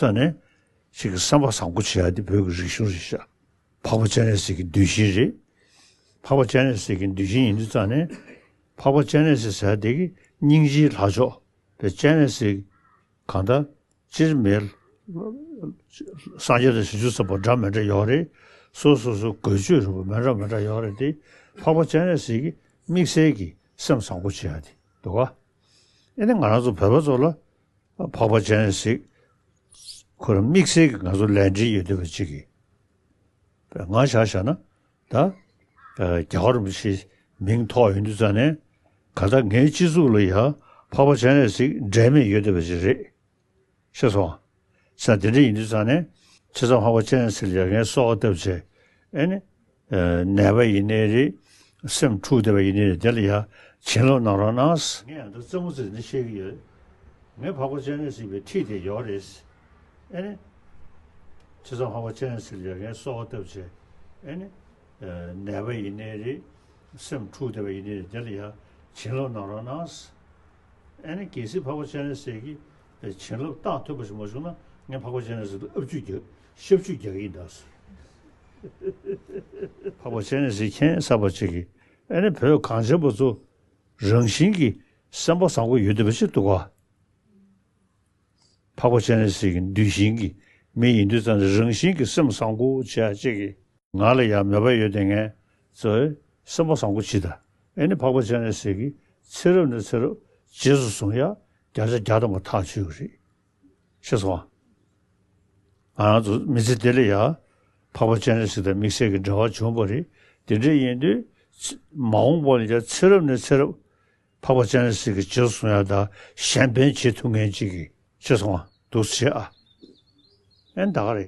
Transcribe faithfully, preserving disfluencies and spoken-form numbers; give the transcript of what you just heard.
ཙང་ནས་ཅིག་གི་སེམས་པ་བཟང་པོ་བྱེད་ཡ་དེ་བོད་ཀྱི་རིག་གཞུང་རེད་ཤག་འཕགས་པ་སྤྱན་རས་གཟིགས་ཀྱི་གདུལ་ཞིང་རེད། འཕགས་པ་སྤྱན་རས་གཟིགས་ཀྱི་གདུལ་ཞིང་ཡིན་དུས་ཙང་ནས་འཕགས་པ་སྤྱན་རས་གཟིགས་ཟེར་ཡ་དེ་གི་སྙིང་རྗེའི་ལྷ་མཆོག་པའི་སྤྱན་རས་གཟིགས་གང་ལྟར་སྤྱིར་མེད། སངས་རྒྱས་དང་བྱང་ཆུབ་སེམས་དཔའ་འདྲ་མི་འདྲ་ཡོད་རེད། སོ་སོ་སོ་འགོས་ཆོས་རིག་པ་མི་འདྲ་མི་འདྲ་ཡོད་རེད་དེ། འཕགས་པ་སྤྱན་རས་གཟིགས་ཀྱི་དམིགས་བསལ་གྱི་སེམས་བཟང་པོ་བྱེད་ཡ་དེ་འདུག་ག་ཨེ་ནི་ང་རང་ཚོ་བོད་པ་ཚོ་ལ་འཕགས་པ་སྤྱན་རས་གཟིགས་ཁོ་རང་དམིགས་བསལ་གྱི་ང་ཚོ་ལས་འབྲེལ་ཡོད་བསྡད་པ་ཅིག་གི་ང་ཆ་བཞག་ན་ད་རྒྱལ་བ་རིན་པོ་ཆེའི་མིང་ཐོགས་ཡོང་དུས་ཙང་ནས་ག་ད་ངའི་སྤྱི་གཙུག་ལ་ཡ་འཕགས་པ་སྤྱན་རས་གཟིགས་འབྲལ་མེད་ཡོད་བསྡད་པ་ཅིག་རེད། ཤེས་སོང་། ས་དེ་འདྲ་ཡིན་དུས་ཙང་ནས་ཆེ་ཚང་འཕགས་པ་སྤྱན་རས་གཟིགས་ལ་ཡ་ངས་གསོལ་བ་བཏབ་བྱས་ཨེ་ནི། ནད་པ་ཡིན་ནའི་རེད། སེམས་འཁྲུགས་བསྡད་པ་ཡིན་ནའི་རེད། དེ་ལ་ཡ་བྱིན་རླབས་གནང་རོགས་གནང་། ངས་ཡང་ད་རྩེད་མོ་རྩེ་ནས་བཤད་ཀྱི་ཡོད། ངས་འཕགས་པ་སྤྱན་རས་གཟིགས་པའི་ཁྲིད་དེ་ཡོད་རེད། ཨེ་ནི། ཆེ་ཚང་འཕགས་པ་སྤྱན་རས་གཟིགས་ལ་ཡ་ངས་གསོལ་བ་བཏབ་བྱས་ཨེ་ནི། ནད་པ་ཡིན་ནའི་རེད། སེམས་འཁྲུགས་བསྡད་པ་ཡིན་ནའི་རེད། དེ་ལ་ཡ་བྱིན་རླབས་གནང་རོགས་གནང་། ཨེ་ནི་གལ་སྲིད་འཕགས་པ་སྤྱན་རས་གཟིགས་ཀྱིས་བྱིན་རླབས་བཏང་ཐུབ་པ་ཞིག་མ་བྱུང་ན་ངས་འཕགས་པ་སྤྱན་རས་གཟིགས་ལ་ཨབ་ཆུ་རྒྱག་ཤབ་ཆུ་རྒྱག་གི་ཡིན་ད་ཟེར། འཕགས་པ་སྤྱན་རས་གཟིགས་མཁྱེན་གསར་པ་ཅིག་གིས་ཨེ་ནི་བོད་གངས་ཅན་པ་ཚོ་རང་བཞིན་གྱིས་སེམས་པ་བཟང་པོ་ཡོད་བསྡད་པ་ཅིག་འདུག་ག་འཕགས་པ་སྤྱན་རས་གཟིགས་ཀྱི་གདུལ་ཞིང་གི་མི་ཡིན་དུས་ཙང་ནས་རང་བཞིན་གྱིས་སེམས་བཟང་པོ་བྱེད་ཡ་ཅིག་གིས་ང་ལ་ཡང་མོས་པ་ཡོད་དེ་ངས་ཚོས་སེམས་པ་བཟང་པོ་བྱེད་ད། ཨེ་ནི་འཕགས་པ་སྤྱན་རས་གཟིགས་ཀྱིས་ཚེ་རབས་ནས་ཚེ་རབས་རྗེས་སུ་བཟུང་ཡ་བརྒྱ་ཆ་བརྒྱ་ཐམ་པ་ཐག་ཆོད་ཀྱི་རེད། ཤེས་སོང་ཨ། ང་རང་ཚོ་མི་ཚེ་འདི་ལ་ཡ་འཕགས་པ་སྤྱན་རས་གཟིགས་དང་དམིགས་བསལ་གྱི་འབྲེལ་བ་བྱུང་བ་རེད། དེ་འདྲ་ཡིན་དུས་ཚེ་མ་འོངས་པ་ལ་ཡ་ཚེ་རབས་ནས་ཚེ་རབས་འཕགས་པ་སྤྱན་རས་གཟིགས་ཀྱི་རྗེས་སུ་བཟུང་ཡ་དང་གཞན་ཕན་བྱེད་ཐུབ་མཁན་ཅིག་གི་ཤེས་སོང་ཨ། འདུག་བྱེད་ཨ། ཨེ་ད་ག་རེ།